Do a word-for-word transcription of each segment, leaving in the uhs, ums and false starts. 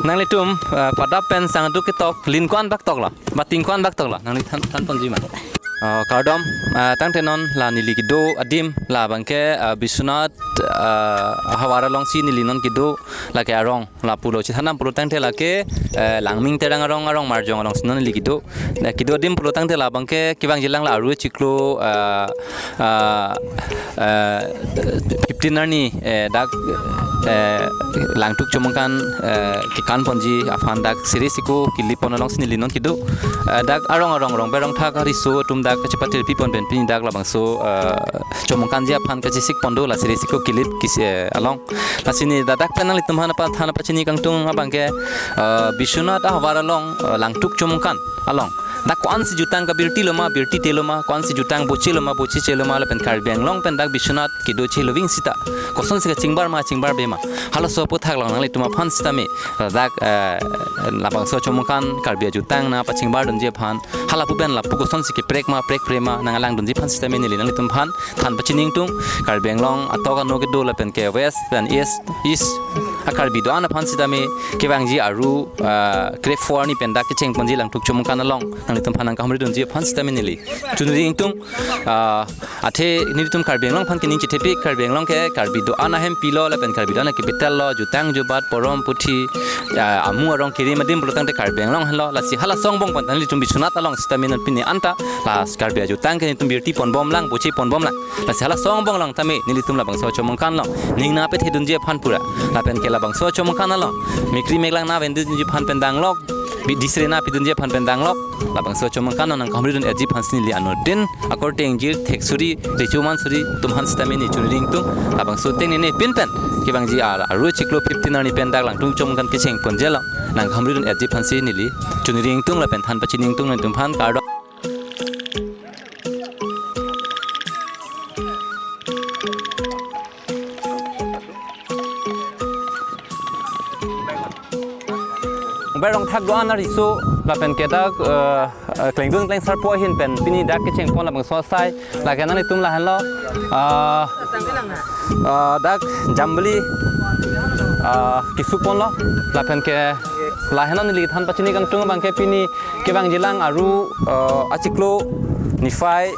Nanglitum, ah, padap pen sangduk ketok, lin ko-an bak toklo, bating ko-an bak toklo, nangli than, than ponji ma. Ah, kardom, ah, tangte non la neli kedo adim, la abangke, ah, Biswanath, ah, ahavar alongsi neli non kedo, lake arong, lapulo chethan nang pulo tangte lake, eh, Langming Terang arong, arong marjong alongsi non neli kedo. Na kedo adim pulo tangte la abangke kevangjilang la aru chiklo, ah, ah, eh, fifteen arni, eh, dak, eh, Langtuk Chomangkan, eh, kekan ponji aphan dak siri siko kelip pon alongsi neli non kedo. Eh, dak arong arong, rongber rongthak ariso atum dak kachepatir pi pon pen pini dak labangso, eh, Chomangkanji aphan kachesik pon do la siri siko kelip kis, eh, along. Lasi neli dak pen nanglitum aphan apa than pachini kangtung abangke, eh, Biswanath ahavar along, eh, Langtuk Chomangkan along dak ko-ansi jutang kabirti lo ma, birti te lo ma, ko-ansi jutang boche lo ma, boche che lo ma, lapen Karbi Anglong pen dak Biswanath kedo che loving sita kosonsi kachingbar ma, chingbarbe ma, halaso aphuthak along nanglitum aphan sitame dak, eh, labangso Chomangkan Karbi ajutang nangpachingbar dunji aphan, halapu pen lapu kosonsi keprek ma, prekpre ma, nanglang dunji aphan sitame neli nanglitum aphan than pachini ingtung. Karbi Anglong atok ano kedo lapen ke West pen East, East a-Karbi do-an aphan sitame kevangji aru, ah, krepho arni pen dak kecheng ponji Langtuk Chomangkan along nanglitum aphan nangkahumri dunji aphan sitame neli chunri ingtung. Ah, athe nelitum Karbi Anglong aphan kening chethepik, Karbi Anglong ke Karbi do-an ahempi lo lapen Karbi do-an a-capital lo, jutang jubat, porom puthi, ah, amu arong kiri madim pulo tangte Karbi Anglong henlo. Lasi halaso angbong pen nelitum Biswanath along sitame non pini anta la Karbi ajutang ke nelitum birti ponbomlang, boche ponbomlang. Lasi halaso angbong along tame nelitum labangso Chomangkan along ning nangpethe dunji aphan pura, lapen ke labangso Chomangkan along mekri meklang nangvendunji aphan pen danglok, bi disre nangpidunji aphan pen danglok, labangso Chomangkan along nangkahumri dun-etji aphansi neli anuttin akorte ingjir thek suri, recho man suri atum aphan sitame neli chunri ingtung. Labangso tengnene pin pen kevangji ar aru chiklo fifteen arni pen dak Langtuk Chomangkan kecheng ponji along nangkahumri dun-etji aphansi neli chunri ingtung lapen than pachini ingtung nanglitum aphan, kardom. Rongber rongthak do-an ariso lapen ke dak, eh, eh, klengdun klengsarpo ahin pen pini dak kecheng pon labangso asai, lake nanglitum lahenlo, ah, ah, dak Jambili, ah, kesu ponlo, lapen ke lahenlo neli than pachini kangtung abangke pini kevangjilang aru, eh, achiklo niphai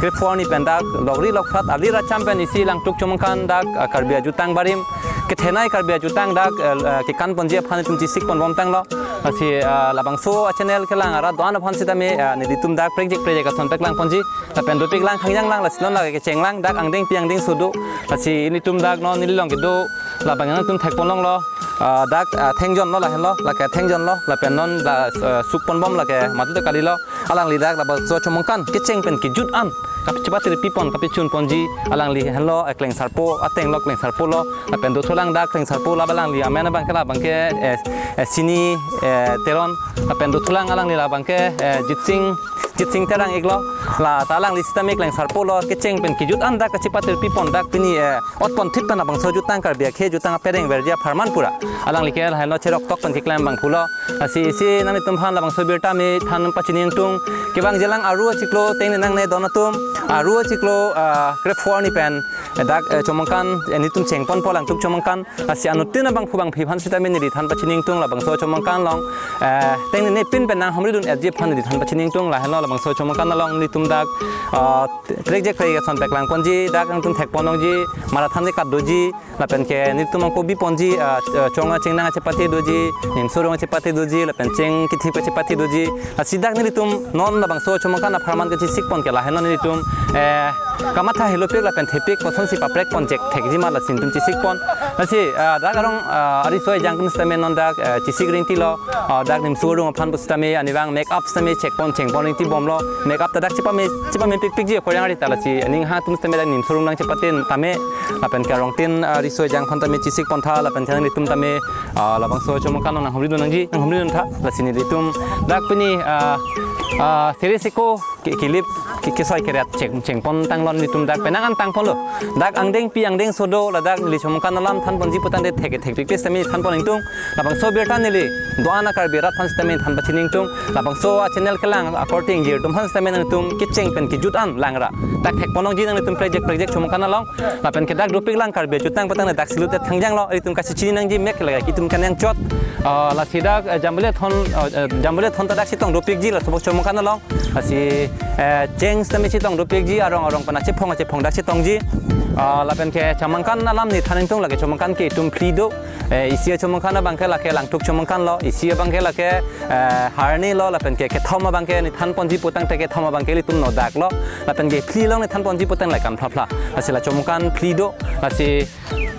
krepho arni pen dak lokri lokphat alir acham pen isi Langtuk Chomangkan dak, eh, Karbi ajutang barim kethenei Karbi ajutang dak, eh, eh, kekan ponji aphan itum chesik ponbomtanglo. Lasi, eh, labangso a-channel kelang arat do-an aphan sitame, eh, nelitum dak prekjek prekjek ason peklang ponji. Lapen dopiklang, khangjanglang, lasi non lake kechenglang, dak angdengpi angdengso do. Lasi nelitum dak non neli along kedo labang nangtum thek ponlonglo, ah, dak, ah, Thengjon lo lahenlo, lake Thengjon lo, lapen non la, ah, suk ponbom lake madu ta kalilo, alangli dak labangso Chomangkan kecheng pen kejut an kachepatir pi pon, kapachun ponji, alangli henlo, eh, klengsarpo ateng lo, klengsarpo lo, lapen dothulang dak klengsarpo la alangli amen abangke labangke, eh, eh, Sini, eh, Teron, lapen dothulang alangli labangke, eh, Jitsing, Jitsing Terang iklo, la ta alangli sitame klengsarpo lo, kecheng pen kejut an dak kachepatir pi pon dak pini, eh, ot pon thit pen labangso jutang Karbi akhei jutang apereng verji apharman pura. Alangli ke lahenlo cherok tok pen keklem abang pulo. Lasi isi nanglitum aphan labangso birta me than pachini ingtung. Kevangjilang aru achiklo tengne nangne don atum, aru achiklo, ah, krepho arni pen, eh, dak, eh, Chomangkan, eh, nelitum cheng ponpo Langtuk Chomangkan. Lasi anuttin abangphu bangphi aphan sitame neli than pachini ingtung labangso Chomangkan along, eh, tengnene pin pen nanghumri dun-etji aphan neli than pachini ingtung, lahenlo labangso Chomangkan along nelitum dak, ah, prekjek prekjek ason peklang ponji, dak nangtum thek ponlongji, marathon ni kat doji, lapen ke nelitum angko bi ponji, ah, ah, chong achingnang achepate doji, nimso rong achepate doji, lapen cheng kithip achepate doji. Lasi dak nelitum non labangso Chomangkan apharman kachesik pon ke lahenlo nelitum, eh, kamatha helopik lapen thepik kosonsi paprek pon chek thekji ma lasi nelitum chesik pon. Lasi, ah, dak arong, ah, ariso ejang atum sitame non dak, ah, chesik ringtilo, ah, dak nimso rong aphan pu sitame anivang make up sitame chek pon cheng pon ringti bomlo. Make up ta dak chepame, chepame pikpikji akorang ari ta lasi aning ha atum sitame dak nimso rong nangchepate tame, lapen ke arong tin, ah, ariso ejang aphan tame chesik pon tha, lapen ke nelitum tame, ah, labangso Chomangkan along nanghumri dun nangji, nanghumri dun tha, lasi nelitum dak pini, ah, Ah, sere seko ke-, kelip ke-, kesoi keret cheng, chengpon tanglo nelitum dak penang an tangponlo. Dak angdengpi angdengso do ladak neli Chomangkan alam thanponji putangte thek thek pik pis tame thanpon ingtung. Labangso birta neli do-an a Karbi arat aphan sitame than pachini ingtung. Labangso a channel kelang akorte ingjir atum aphan sitame nangtum kecheng pen kejut an langra. Dak thekpon longji nangtum prejek prejek Chomangkan along. Lapen ke dak dopik lang Karbi ajutang putangte dak silut det thangjanglo. Itum kachechini nangji mek lagi itum kanang chot. Ah, lasi dak, eh, Jambule Thon, eh, eh, Jambule Thon ta dak chetong dopikji laso Chomangkan along. Lasi, eh, cheng sitame chetong dopikji arong arong pen achephong achephong dak chetongji. Ah, lapen ke Chomangkan alam neli than ingtung lake Chomangkan ke itum phli do. Eh, isi a Chomangkan abangke lake Langtuk Chomangkan lo, isi abangke lake, eh, Harni lo, lapen ke kethom abangke neli thanponji putangte kethom abangke ilitum Nodak lo, lapen ke phli along neli thanponji putang lake Kanphlapphla. Lasi la Chomangkan phli do, lasi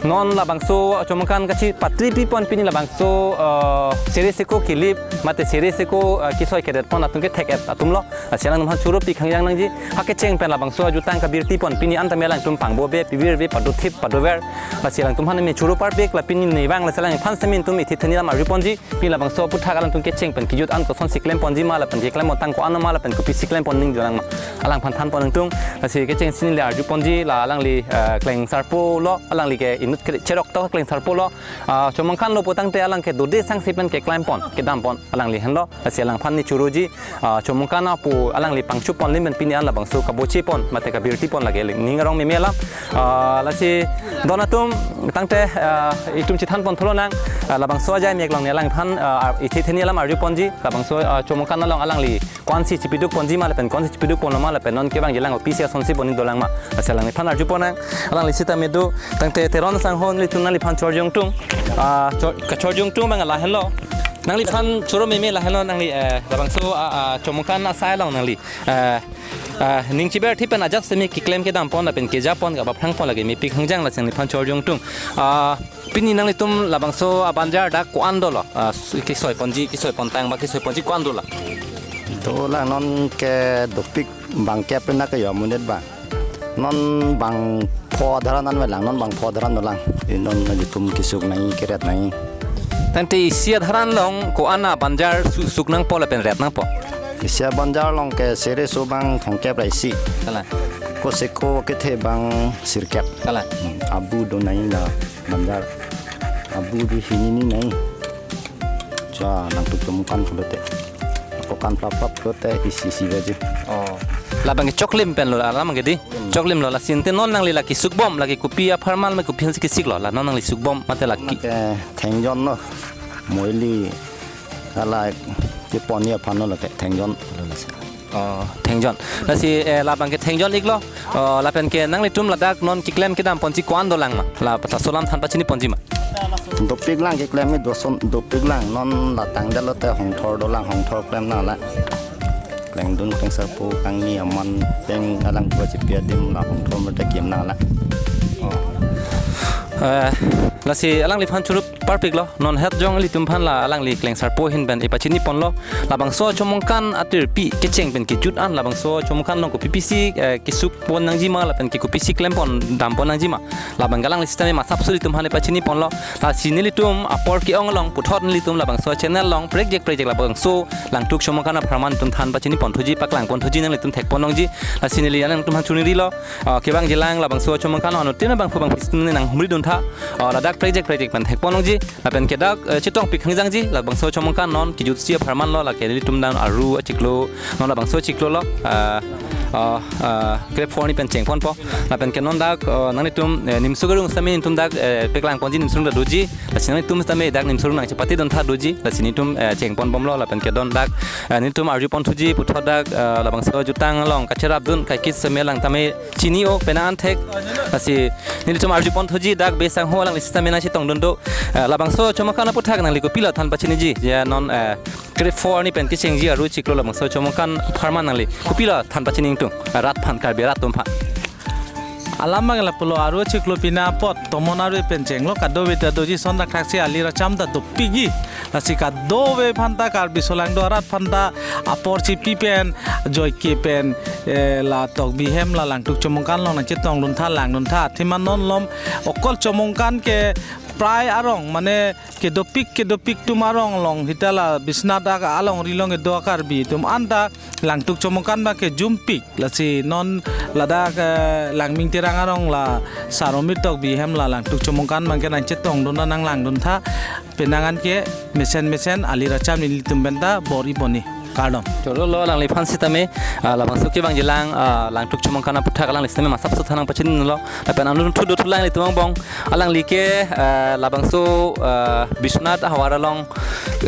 non labangso Chomangkan kachepatri pipon pini labangso, eh, sere seko kelip, mate sere seko, eh, kesoi keret pon atum ke thek-et atum lo. Lasi alangtum aphan choro pi khangjang nangji. Ha kecheng pen labangso ajutang kabirti pon pini an tame alangtum pangbo be, pivir ve, padothip, padover. Lasi alangtum aphan me choro parpik la pini ne vang lasi alangphan sitame nelitum ithi theni lam arjuponji. Pini labangso aphuthak alangtum kecheng pen kejut an kosonsi klemponji ma lapen keklem otang ko-an ma lapen kopisi klempon ning dolang ma. Alangphan thanpon ingtung. Lasi kechengsi neli arjuponji la alangli, eh, Klengsarpo lo, alangli ke inut ke cherok to Klengsarpo lo. Ah, Chomangkan lo putangte alang ke dode sangsi pen keklempon, kedampon alangli henlo. Lasi alangphan neli choroji, ah, Chomangkan apo alangli pangchupon lim pen pini an labangso kabochepon, mate kabirtipon lake ling ning arong meme alam. Ah, lasi don atum tangte, ah, itum chethanpon thulonang, ah, labangso ajai mek along neli alangphan, ah, ithi theni alam arjuponji, labangso, ah, Chomangkan along alangli ko-ansi chepidukponji ma lapen ko-ansi chepidukponlo ma lapen non kevangji lang kopisi asonsi boni dolang ma. Lasi alangliphan arjuponang, alangli sitame do, tangte Teron sangho nelitum nangliphan chorjong tung. Ah, chor-, kachorjong tung abang lahenlo. Nangliphan choro meme lahenlo nangli, eh, labangso, ah, ah, Chomangkan asai along nangli, eh, ah, ning chiber thip pen ajat sitame keklem kedampon lapen kejapon kabaphrangpon lake mepik khangjang lasi nangliphan chorjong tung. Ah, pini nanglitum labangso abanjar dak ko-an dolo, ah, s-, kesoiponji, kesoipon tang ba kesoiponji ko-an dolo? Dolang non ke dopik bang kep pen ke yo monit ba. Non bangpho adharan an velang, non bangpho adharan dolang. I non nelitum kesuk nangji, keret nangji. Tangte isi adharan along ko-an abanjar su-, suk nangpo lapen ret nangpo? Isi abanjar along ke sere so abang thomkep ra isi. Kalang. Ko seko kethe abang sirkep. Kalang. Hmm, abu do nangji la banjar. Abu di hini ni nangji. Cha, Langtuk Chomangkan pulote. Ako Kanphlapphla pulote isi isi baji. Oh. Labang ke choklim penlo, alam ke di? Hmm. Choklimlo, lasi ante non nangli lake sukbom, lake kopi apharman ma kopi hansi kesiklo, la non nangli sukbom, mate lake. Lake thengjon lo. Moili, ala kepon-i aphan lo lake thengjon. Oh, thengjon. Lasi, eh, labang ke thengjon iklo. Oh, lapen ke nanglitum ladak non keklem kedamponji ko-an dolang ma? La pata solam than pachiniponji ma? Dopik lang keklem ni doson dopik lang non la tangdetlo te hongthor dolang, hongthor klem nang la. Klengdun Klengsarpo kangni aman peng alang tua chipi adim la hongthor mate kim nang la. Oh. Eh, lasi alangliphan choro parpiklo, non het jong ilitum aphan la alangli Klengsarpo ahin pen ipachiniponlo, labangso Chomangkan atirpi kecheng pen kejut an labangso Chomangkan along kopipisi, eh, kesukpon nangji ma lapen ke kopisi klempon dampon nangji ma. Labang ke alangli sitame masap suri atum aphan ipachiniponlo. Lasi nelitum apor ke-ong along puthot nelitum labangso channel along prekjek prekjek labangso Langtuk Chomangkan apharman atum than pachiniponthuji, paklangponthuji, nanglitum thekpon longji. Lasi neli alangtum aphan choningri lo. Ah, kevangji lang labangso Chomangkan anuttin abangphu bangphis atum nanghumri duntha. Ah, ladak prekjek prekjek pen thekpon longji. Lapen ke dak, eh, chetongpik khangjangji, labangso Chomangkan non kejutsi apharman lo, lake nelitum dan aru achiklo, non labangso achiklo lo, ah, ah, ah, grep phor ni pen chengponpo. Lapen ke non dak, ah, nanglitum, eh, Nimso Karung sitame nelitum dak, eh, peklangponji Nimso Karung ta doji, lasi nanglitum sitame dak Nimso Karung nangchepate duntha doji, lasi nelitum, eh, chengponbomlo, lapen ke don dak, eh, nelitum arjuponthuji puthot dak, eh, labangso jutang along kacherapdun kaikis sitame lang tame chini-o penang an thek. Lasi nelitum arjuponthuji dak Be sangho alangli sitame nangchetongdun do. Eh, labangso Chomangkan aphuthak nangli kopilo than pachiniji. Ya non, eh, grep phor ni pen kechengji aru achiklo labangso Chomangkan apharman nangli kopilo than pachini ingtung. Eh, rat aphan Karbi arat atum aphan. Alam abang lapulo aru achiklo pini apot tomon aru pen chenglo kadokave ta doji son dak thaksi ali racham ta dopikji. Lasi kadokave aphanta Karbi solangdo arat aphanta apor chipi pen joike pen, eh, la Tokbi hem la Langtuk Chomangkan along nangchetongduntha langduntha. Athema non malom okol Chomangkan ke prai arong mane kedopik kedopik atum arong along sita la Biswanath dak alongri along kedo Karbi atum anta Langtuk Chomangkan abang ke jumpik. Lasi non ladak, eh, Langming Terang arong la Sar Omir Tokbi ahem la Langtuk Chomangkan abang ke nangchetongdun ta nanglangdun tha. Penang an ke mesen mesen alir acham nelitum pen ta bor-i pon-i. Kardom. Choro lo alangliphan sitame, ah, labangso kevangjilang, ah, Langtuk Chomangkan aputhak alangli sitame masap suthanang pachinlo. Lapen anun thudu thulang ilitum angbong. Alangli ke, eh, labangso, eh, Biswanath ahavar along,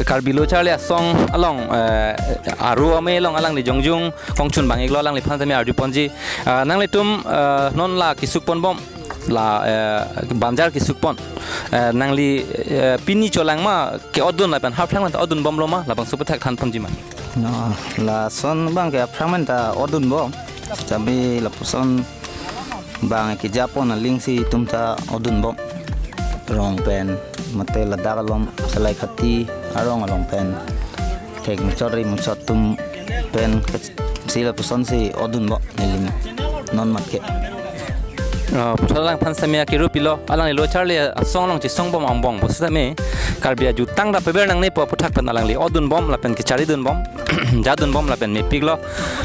Karbi Lo Charli Asong along, eh, aru ame along alangli jongjung kongchun bang-iklo, alangliphan tame arju ponji. Ah, nanglitum, eh, non la kesuk ponbom, la, eh, banjar kesuk pon. Eh, nangli, eh, pini cholang ma ke-otdun lapen harphlang lapen otdun bomlo ma, labangso aputhak than ponji ma. No, lason abang ke aphrang pen ta otdun bom. Tapi lapuson bang kejapon aling si itum ta otdun bom. Rong pen, mate ladak along, Salai Khati arong along pen, thek muchot ri muchot atum pen ke-, si lapuson si otdun bom, neli non mat ke. Ah, puthot alangphan sitame akiru pilo, alangli Lo Charli Asong along chesong bom angbong pu sitame Karbi ajutang ta paver nangne pu aputhak pen alangli otdun bom lapen kechari dun bom, jadun bom lapen mepiklo.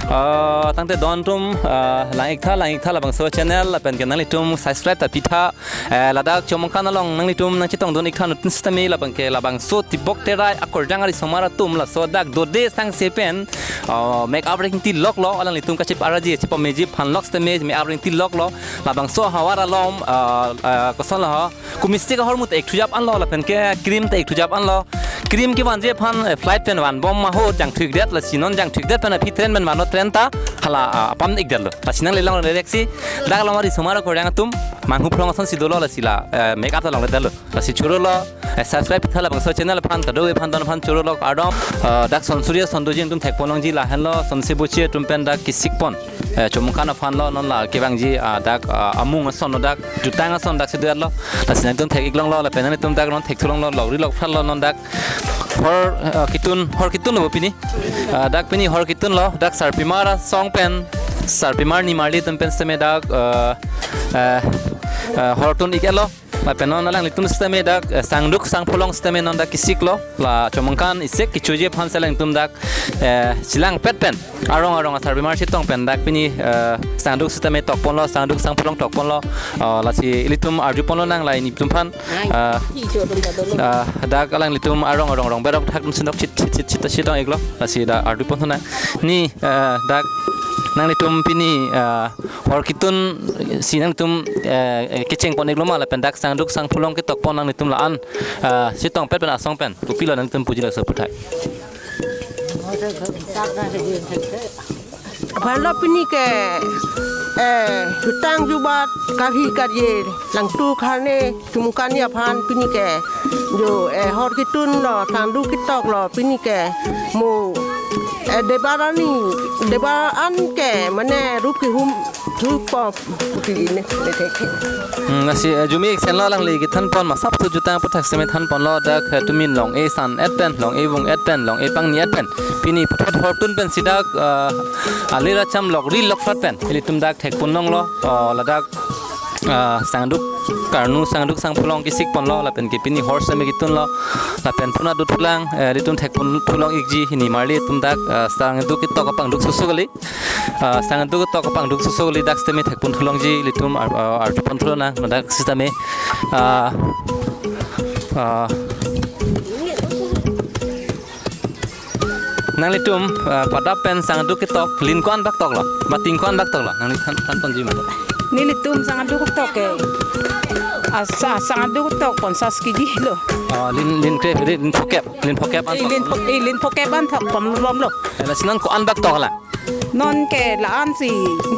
Ah, tangte don atum, ah, lang-iktha, lang-iktha labangso channel lapen ke nanglitum subscribe ta pitha. Eh, ladak Chomangkan along nanglitum nangchetongdun-iktha nutun sitame labang ke labangso Tibok Terai akorjang arisomar atum laso dak dode sangse pen, ah, make up ring ti loklo, alanglitum kachip araji chip meji aphan lok sitame make up ring ti loklo. Labangso ahavar along, ah, ah, koson lo ho, kumiste kahormu ta ik thujap anlo lapen ke cream ta ik thujap anlo. Cream kevangji aphan, eh, flight pen van bom ma ho jangthu-ikdet, lasi non jangthu-ikdet pen aphi train pen vanlo, train ta hala, ah, apam-ikdetlo. Lasi nanglelong direct si dak along arisomar akorjang atum manghu phrong asonsi dolo, lasi la, eh, make up ta longledetlo. Lasi choro lo, eh, subscribe tha labangso channel aphan, kadokave aphan don aphan choro lo kardom. Eh, dak Son Surya Son Doji atum thekpon longji lahenlo, Son Sebuchi atum pen dak kesik pon. Eh, Chomangkan aphan lo non la kevangji, ah, dak, ah, amung ason lo dak, jutang ason dak si do-etlo. Lasi nangtum thek-iklonglo, lapen nangtum dak non thekthulonglo, lokri lokpharlo non dak. Hor, ah, ketun, hor ketun lo pini. Ah, dak pini hor ketun lo, dak sarpimar asong pen, sarpimar nimarli atum pen sitame dak, ah, eh, eh, hor tun-ik-etlo. Lapen non alanglitum sitame dak, eh, sangduk sangpholong sitame non dak kesiklo. La Chomangkan isik kechoji aphan si alangtum dak, eh, chelangpet pen arong arong asarpimar chetong pen dak pini, eh, sangduk sitame tokponlo, sangduk sangpholong tokponlo. Oh, lasi ilitum arju ponlonang la nelitum aphan. Ah, ah, dak alanglitum arong arong rong berok thak atum si nok chit chit chit chit chetong-iklo. Lasi dak arju ponlonang. Ni, ah, dak nanglitum pini, ah, hor ketun si nangtum, eh, kecheng pon-iklo ma lapen dak sangduk sangpholong ketok pon nanglitum la-an, ah, chetongpet pen asong pen kopilo nangtum puji laso aputhak. Aphan lo pini ke, eh, jutang jubat karhi karje Langtuk Harne Chomangkan aphan pini ke jo, eh, hor ketun lo, sangduk ketok lo pini ke mo, eh, Debarani, Debaran ke mane rup kehum thupo puti ne, ne thek. Hmm, lasi, eh, jumi iksen lo alangli kethan pon masap thu jutang aputhak sitame than ponlo dak, eh, tumin long-e san-et pen, long-e vung-et pen, long-e pangni-et pen. Pini puthot hor tun pensi dak, eh, alir acham lokri lokphar pen ilitum dak thekpon longlo, oh, ladak, ah, sangduk karnu sangduk sangpholong kesik ponlo lapen ke pini hor sitame ketunlo lapen puna dothulang, eh, ilitum thekpon thulong-ikji nimarli atum dak, ah, sangduk ketok apangduk susu kali. Ah, sangduk ketok apangduk susu kali dak sitame thekpon thulongji ilitum ar-, ah, arju pon thulonang dak sitame, ah, ah, nanglitum, ah, padap pen sangduk ketok lin ko-an bak toklo, bating ko-an bak toklo, nangli than, than ponji ma. Nelitum sangduk ketok ke. Asa, sangduk ketok ponchas kg lo. Oh, lin, lin krep, lin phokep, lin phokep an. Eh, lin pho-, eh, lin phokep an thok pom lo, pom lo. Eh, lasi non ko-an bak toklo? Non ke la-an si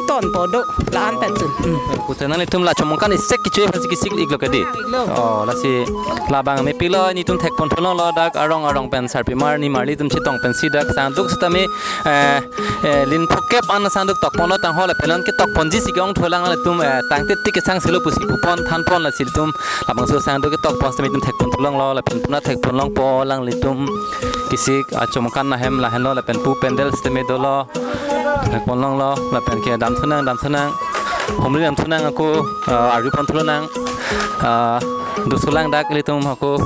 ton po do, la-an pen si. Hmm. Pute nanglitum la Chomangkan isik kechoji aphan si kesik-iklo kedi. Lo. Oh, lasi labang mepiklo, nelitum thekpon thulonglo dak arong arong pen sarpimar nimarli atum chetong pensi dak sangduk sitame, eh, eh, lin phokep an sangduk tokponlo tangho lapen non ketok ponji si ke-ong thulang ilitum, eh, tangte tik kesang silo pusi pupon than pon, lasi ilitum labangso sangduk ketok pon sitame itum thekpon thulonglo lapen puna thekpon longpo alanglitum kesik a-Chomangkan ahem lahenlo lapen pu pandal sitame dolo. Thekpon longlo lapen ke dam thunang, dam thunang. humri nang thunang ako, ah, arju pon thunang, ah, dosolang dak ilitum ako,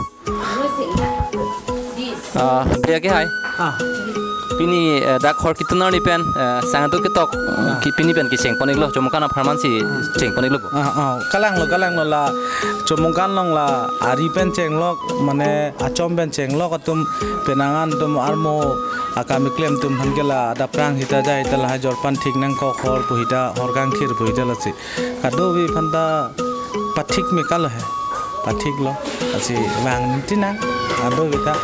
ah, bia ke hai. Ah. Pini, eh, dak hor kitun arni pen, eh, sang adu ketok, ah, ki pini pen kecheng pon iklo, Chomangkan apharman si, ah, cheng pon iklo. Ah, ah, kalang lo, kalang lo la, Chomangkan along la, ari pen chenglok, mane achom pen chenglok atum, penang an atum armo akam keklem atum aphan ke la, adap prang hita jai ta la, jorpan thik nangkok hor pu hita, hor kangkhir pu hita lasi. Kadokave aphan ta pathik me kalo he. Pathik lo. Lasi vang niti nang. Kadokave ta.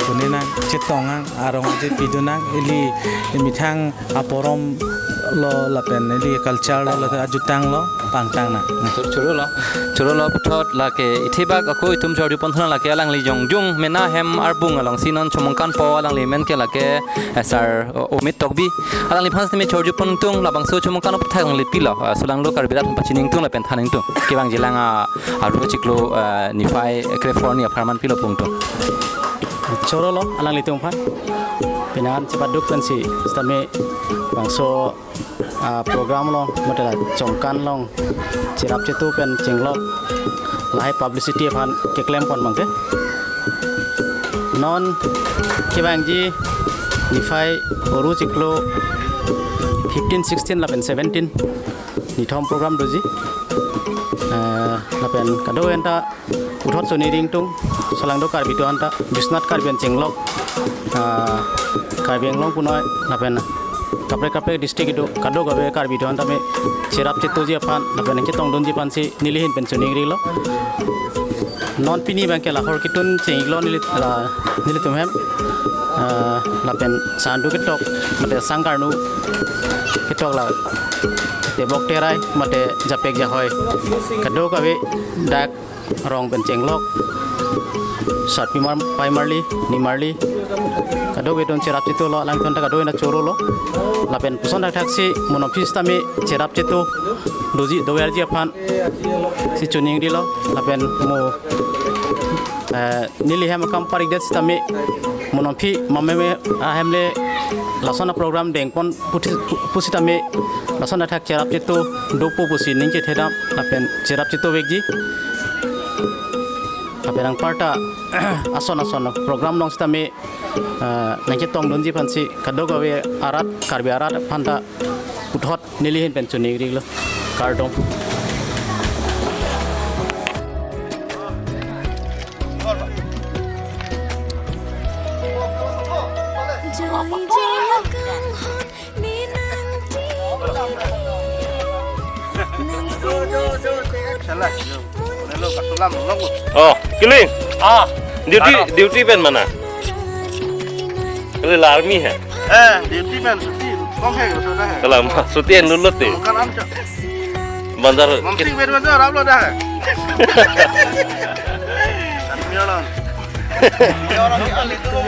Kuni nang. Chetong nang. Arong aje pidu nang. Ili, ili methang aporom lo lapen ili culture lo, lapen ajutang lo. Pangtang nang. Choro, choro lo. Choro lo puthot lake ithibak ako itum chorju pon thunang lake alangli jongjung mena hem arbung alongsi non Chomangkan po alangli men ke lake, eh, sir, o-, Omit Tokbi. Alangliphan sitame chorju pon tung labangso Chomangkan aputhak alangli pilo, ah, solangdo Karbi rat pachini tung lapen than tung. Kevangjilang a, aru chiklo, ah, niphai kre-pho arni apharman pilo pon tung. Choro lo alanglitum aphan. Penang an chepaduk pensi sitame bangso, ah, program along, mate la Chomangkan along cherap chetu pen chenglok lahai publicity aphan keklem pon abangke. Non kevangji niphai aru chiklo fifteen, sixteen lapen seventeen, nithom program doji. Eh, lapen kadokave anta puthot choningri tung, solangdo Karbi atum anta, Biswanath Karbi an chenglok, ah, Karbi Anglong punoi, lapen kaprek kaprek district kedo, kadokave Karbi atum anta me cherap chetuji aphan, lapen nangchetongdunji aphansi neli ahin pen choningri lo. Non pini abangke la hor kitun cheng iklo neli, la, nelitum hem, ah, lapen sang adu ketok, mate sang karnu ketok la, Tebok Terai, mate Japek Jahoi. Kadokave dak rong pen chenglok. Sarpi mar-, pai marli, ni marli. Kadokave atum cherap chetu lo, alangtum ta kadokave na choro lo. Lapen puson thakthak si, mo non aphi sitame cherap chetu doji, doverji aphan si choningri lo. Lapen mo, eh, neli hem akam parik det sitame, mo non aphi mame me ahem le lason a program deng pon puthi-, pu-, pusitame lason athak cherap chetu dopo pusi ning chethedam lapen cherap chetu vekji. Lapen anparta ason ason program along sitame, eh, nangchetongdunji aphansi kadokave arat, Karbi arat aphan ta puthot neli ahin pen choningri lo. Kardom. Oh, Kiling. Ah, duty, duty pen mana? Kali la army hai. Eh, duty pen chuti. Kong hai, chuti hai. Kalam, chuti en dulu ti. Bukan am, Cak. Bandar. Mamsing ber bandar, rap lo dah. Ni orang. Ni orang ni ahli tu.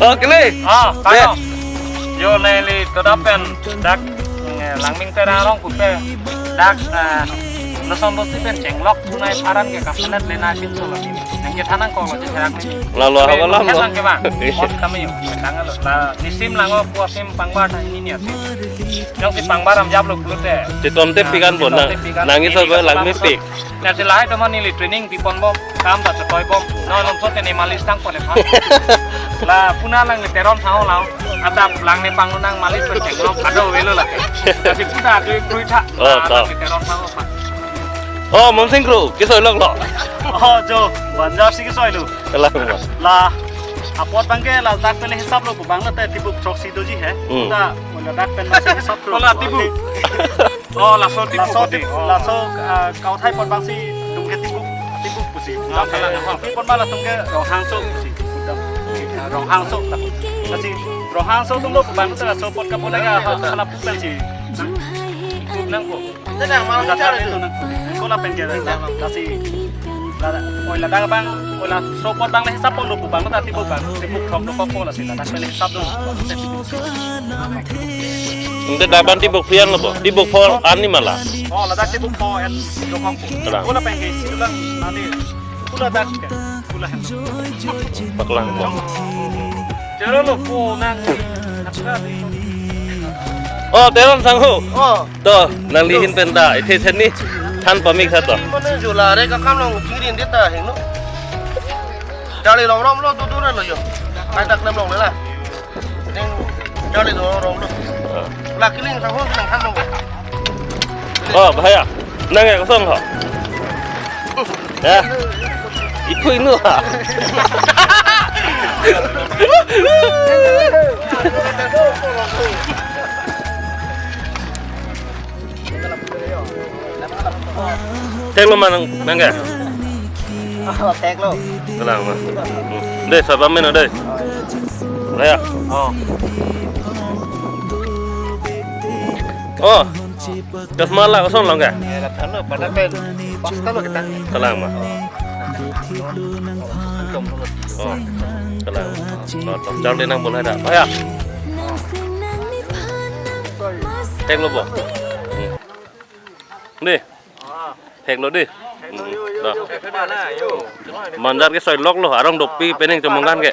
Oh, Kiling. Ah, deh. Kano. Jo neli toda pen dak, eh, Langming Terang arong pupe dak, eh, lason dosi pen chenglok tunai paran ke kapelet lena pintu lo. Nangchethan nangkok lo chetherak ni. Lalu apa lam lo? Lang ke bang. Ot kami yuk. Tanggal lo. La nisim lango puasim pangbar ta ini niat. Jongsi pangbar am jap lo pulote. Chetom te pikan bon na. Chetom te pikan. Nangji so ko Langming pik. Nasi lahai teman neli training pipon bom, kam ta chotoi bom. Non non sote ne malis tang pon ephan. La puna lang ne Teron thang lao. Ata lang ne pang nang malis pen chenglok ado velo la. Nasi puta adu krui tha. Oh, la to. Lang ne Teron thang lao. Oh, Monsing Kro, keso lok lo. Oh, jo, banjar si keso lo. Kalang. La apot abangke ladak pen hisap lo, bang la te tibuk throksi doji hai. Hmm. Ta, ladak pen masih hisap lo. Kola tibuk. Oh, laso tibuk. Laso tibuk, oh. Laso, ah, kauthai apot abangsi tum ke tibuk, tibuk pusi. Oh, kalang, oh. Tibuk apot ma la tum ke Ronghangso pusi. Ah, Ronghangso ta. Lasi Ronghangso atum lo bang ta laso apot kapo lagi, ah, hala pupen si. Nang ko. Sedang malam bicara itu. Ko lapen ke lasi. Lada, oi ladak bang, oi laso apot bang le hisap pon lo pu bang, ta tibuk bang, tibuk thok lo ko lasi ladak pen hisap lo. Ante daban tibuk phian lo bo, tibuk pho an ni mala. Oh, ladak tibuk pho an lo kong. Kalang. Ko lapen ke si lang nanti. Ko ladak ke. Ko la hen. Paklang bo. Choro lo ko nang. Oh, Teron sangho. Oh. To, nangli ahin pen ta, ithe theni than pamik tha to. Mane jula re ka kam long chingrin de ta hingno. Charli long rom lo, dudu re lo jo. Kai dak nem long le la. Ning charli long rom lo. Ah. La kiling sangho nang than long. Oh, bhaiya. Nang ya kosong ho. Ya. Ipu inu ha. Theklo ma nang, nang ke? Oh, theklo. Kalang ma. Hmm. Dei, saba mena dei. Ya. Oh. Oh. Chasma la kosong long ke? Ya, la thalo, pada pen. Pas thalo kita. Kalang ma. Oh, kalang. Oh, to, charli nang bolai da. Bhaiya. Theklo bo. Hmm. Dei. Theklo dei. Hmm. Da. Manjar ke soi lok lo, arong dopi pening chomongkan ke.